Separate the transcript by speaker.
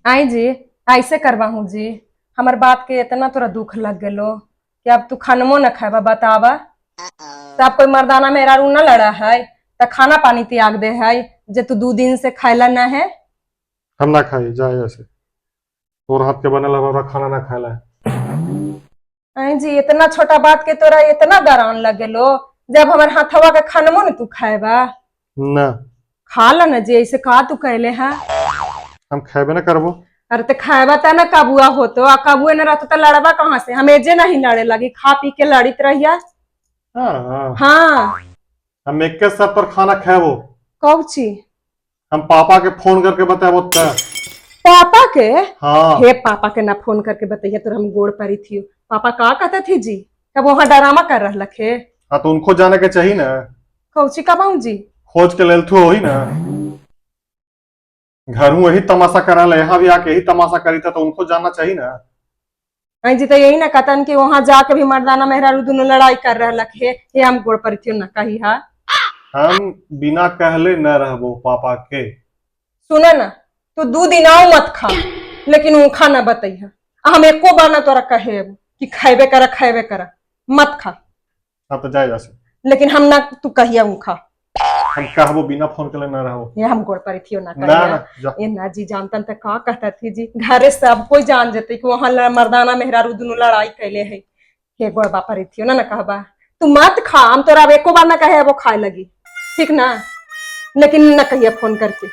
Speaker 1: आई जी, ऐसे करवा हूँ जी, हमर बात के इतना तोरा दुख लग गेलो कि अब तू खानमो न खाबा। बतावा तो अब कोई मर्दाना मेहरारू न लड़ा है तो खाना पानी त्याग दे है जे तू 2 दिन से खाइला न है।
Speaker 2: हम ना खाई, जाए ऐसे। तोर हाथ के बनल हमरा खाना ना खाला है।
Speaker 1: आई जी, इतना छोटा बात के तोरा इतना गरान लग गेलो जब हमर हाथवा के खानमो न तू खाएबा?
Speaker 2: ना।
Speaker 1: खा ला ना जी, ऐसे का तू कहले है?
Speaker 2: हम खेबे ना करबो।
Speaker 1: अरे, तो खाएबा त ना कबुआ होतो, आ कबुए न रहतो तो लड़बा कहाँ से? हम एजे नहीं लड़े लगी, खा पी के लड़ित रहिया।
Speaker 2: हाँ?
Speaker 1: हाँ।
Speaker 2: हम एक के साथ पर खाना खेबो।
Speaker 1: कौची?
Speaker 2: हम पापा के फोन करके बताबो त।
Speaker 1: पापा के?
Speaker 2: हाँ।
Speaker 1: हे, पापा के ना फोन करके बताइए तो हम गोड़ परी थी। पापा का कहते थी जी? तब वहाँ डरामा कर रहा थे।
Speaker 2: हाँ, तो उनको जाने के चाहिए ना।
Speaker 1: कौची का जी?
Speaker 2: खोज के लेल थू वही ना, घर वही तमाशा करा ले, यहाँ भी आके यही तमाशा करी था, तो उनको जानना चाहिए ना।
Speaker 1: नहीं जी, तो यही ना कहतन कि वहां जाके भी मर्दाना मेहरारू दोनों लड़ाई कर रहा हे। हे, हम गोड़ परी थी, ना कही हा।
Speaker 2: हम बिना कहले न रहबो पापा के।
Speaker 1: सुना ना, तू 2 दिन आओ मत खा, लेकिन ऊखा ना बताइए। हम एको बार ना तोरा कहे कि खाइबे करा, खाइबे करा, मत खा।
Speaker 2: हाँ, तो जाए जैसे।
Speaker 1: लेकिन हम ना तू कहिया ऊखा।
Speaker 2: हम कहबो, बिना फोन के न रहबो।
Speaker 1: ये हम गोड़ परी थी, ना
Speaker 2: ना।
Speaker 1: कहिया।
Speaker 2: ना, जा।
Speaker 1: ये ना जी, जानतन त का कहता थी जी? घरे सब कोई जान जते कि वहां मर्दाना मेहरारू दोनों लड़ाई कैले है। हे, गोड़ बापा थी ना, ना कहबा तू मत खा। हम तोरा अब एको बार ना कहे वो खाए लगी, ठीक ना? लेकिन ना कहिया फोन करके।